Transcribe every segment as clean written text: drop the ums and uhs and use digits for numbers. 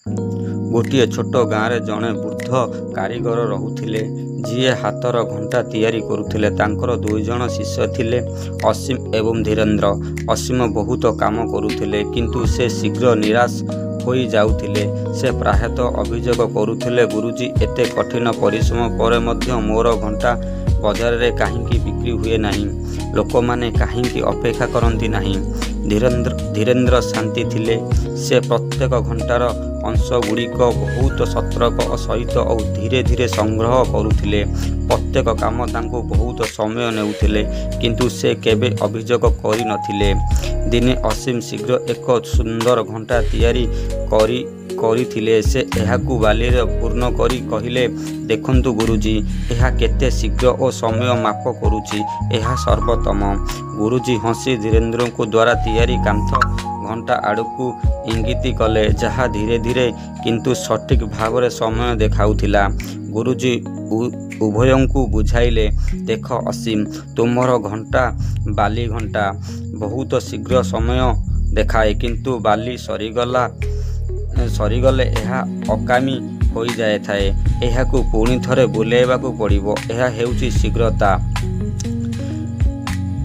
ଗୋଟିଏ ଛୋଟ ଗାଁରେ ଜଣେ ବୃଦ୍ଧ କାରିଗର ରହୁଥିଲେ, ଯିଏ ହାତର ଘଣ୍ଟା ତିଆରି କରୁଥିଲେ। ତାଙ୍କର ଦୁଇଜଣ ଶିଷ୍ୟ ଥିଲେ, ଅସୀମ ଏବଂ ଧୀରେନ୍ଦ୍ର। ଅସୀମ ବହୁତ କାମ କରୁଥିଲେ, କିନ୍ତୁ ସେ ଶୀଘ୍ର ନିରାଶ ହୋଇଯାଉଥିଲେ। ସେ ପ୍ରାୟତଃ ଅଭିଯୋଗ କରୁଥିଲେ, "ଗୁରୁଜୀ, ଏତେ କଠିନ ପରିଶ୍ରମ ପରେ ମଧ୍ୟ ମୋର ଘଣ୍ଟା ବଜାରରେ କାହିଁକି ବିକ୍ରି ହୁଏ ନାହିଁ? ଲୋକମାନେ କାହିଁକି ଅପେକ୍ଷା କରନ୍ତି ନାହିଁ?" ଧୀରେନ୍ଦ୍ର ଶାନ୍ତ ଥିଲେ। ସେ ପ୍ରତ୍ୟେକ ଘଣ୍ଟାର ଅଂଶଗୁଡ଼ିକୁ ବହୁତ ସତର୍କତାର ସହିତ ଓ ଧୀରେ ଧୀରେ ସଂଗ୍ରହ କରୁଥିଲେ। ପ୍ରତ୍ୟେକ କାମ ତାଙ୍କୁ ବହୁତ ସମୟ ନେଉଥିଲା, କିନ୍ତୁ ସେ କେବେ ଅଭିଯୋଗ କରିନଥିଲେ। ଦିନେ ଅସୀମ ଶୀଘ୍ର ଏକ ସୁନ୍ଦର ଘଣ୍ଟା ତିଆରି କରିଥିଲେ। ସେ ଏହାକୁ ବାଲିରେ ପୂର୍ଣ୍ଣ କରି କହିଲେ, "ଦେଖନ୍ତୁ ଗୁରୁଜୀ, ଏହା କେତେ ଶୀଘ୍ର ଓ ସମୟ ମାପ କରୁଛି। ଏହା ସର୍ବୋତ୍ତମ।" ଗୁରୁଜୀ ହସି ଧୀରେନ୍ଦ୍ରଙ୍କ ଦ୍ୱାରା ତିଆରି କାନ୍ଥ ଘଣ୍ଟା ଆଡ଼କୁ ଇଙ୍ଗିତ କଲେ, ଯାହା ଧୀରେ ଧୀରେ କିନ୍ତୁ ସଠିକ୍ ଭାବରେ ସମୟ ଦେଖାଉଥିଲା। ଗୁରୁଜୀ ଉଭୟଙ୍କୁ ବୁଝାଇଲେ, "ଦେଖ ଅସୀମ, ତୁମର ଘଣ୍ଟା ବାଲି ଘଣ୍ଟା। ବହୁତ ଶୀଘ୍ର ସମୟ ଦେଖାଏ, କିନ୍ତୁ ବାଲି ସରିଗଲେ ଏହା ଅକାମୀ ହୋଇଯାଇଥାଏ। ଏହାକୁ ପୁଣି ଥରେ ବୁଲାଇବାକୁ ପଡ଼ିବ। ଏହା ହେଉଛି ଶୀଘ୍ରତା।"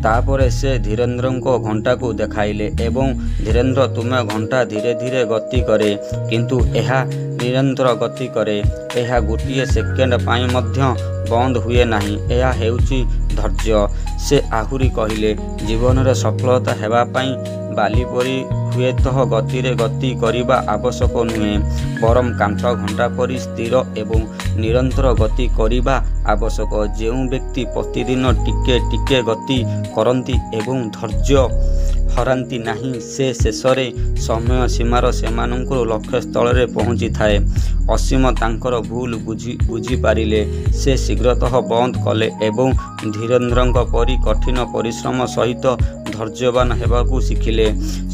ତାପରେ ସେ ଧୀରେନ୍ଦ୍ରଙ୍କ ଘଣ୍ଟାକୁ ଦେଖାଇଲେ ଏବଂ "ଧୀରେନ୍ଦ୍ର, ତୁମ ଘଣ୍ଟା ଧୀରେ ଧୀରେ ଗତି କରେ, କିନ୍ତୁ ଏହା ନିରନ୍ତର ଗତି କରେ। ଏହା ଗୋଟିଏ ସେକେଣ୍ଡ ପାଇଁ ମଧ୍ୟ ବନ୍ଦ ହୁଏ ନାହିଁ। ଏହା ହେଉଛି ଧୈର୍ଯ୍ୟ।" ସେ ଆହୁରି କହିଲେ, "ଜୀବନରେ ସଫଳ ହେବା ପାଇଁ ବାଲି ପରି ଦ୍ରୁତ ଗତିରେ ଗତି କରିବା ଆବଶ୍ୟକ ନୁହେଁ, ବରଂ କାନ୍ଥ ଘଣ୍ଟା ପରି ସ୍ଥିର ଏବଂ ନିରନ୍ତର ଗତି କରିବା ଆବଶ୍ୟକ। ଯେଉଁ ବ୍ୟକ୍ତି ପ୍ରତିଦିନ ଟିକେ ଟିକେ ଗତି କରନ୍ତି ଏବଂ ଧୈର୍ଯ୍ୟ ହରାନ୍ତି ନାହିଁ, ସେ ଶେଷରେ ସମୟ ସୀମାର ସେମାନଙ୍କର ଲକ୍ଷ୍ୟସ୍ଥଳରେ ପହଞ୍ଚିଥାଏ।" ଅସୀମ ତାଙ୍କର ଭୁଲ ବୁଝିପାରିଲେ। ସେ ଶୀଘ୍ରତା ବନ୍ଦ କଲେ ଏବଂ ଧୀରେନ୍ଦ୍ରଙ୍କ ପରି କଠିନ ପରିଶ୍ରମ ସହିତ ଧୈର୍ଯ୍ୟବାନ ହେବାକୁ ଶିଖିଲେ।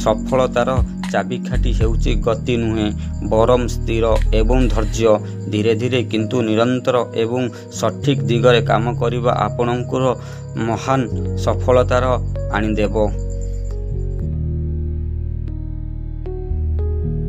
ସଫଳତାର ଚାବିକାଠି ହେଉଛି ଗତି ନୁହେଁ, ବରଂ ସ୍ଥିର ଏବଂ ଧୈର୍ଯ୍ୟ। ଧୀରେ ଧୀରେ କିନ୍ତୁ ନିରନ୍ତର ଏବଂ ସଠିକ୍ ଦିଗରେ କାମ କରିବା ଆପଣଙ୍କୁ ମହାନ ସଫଳତା ଆଣିଦେବ।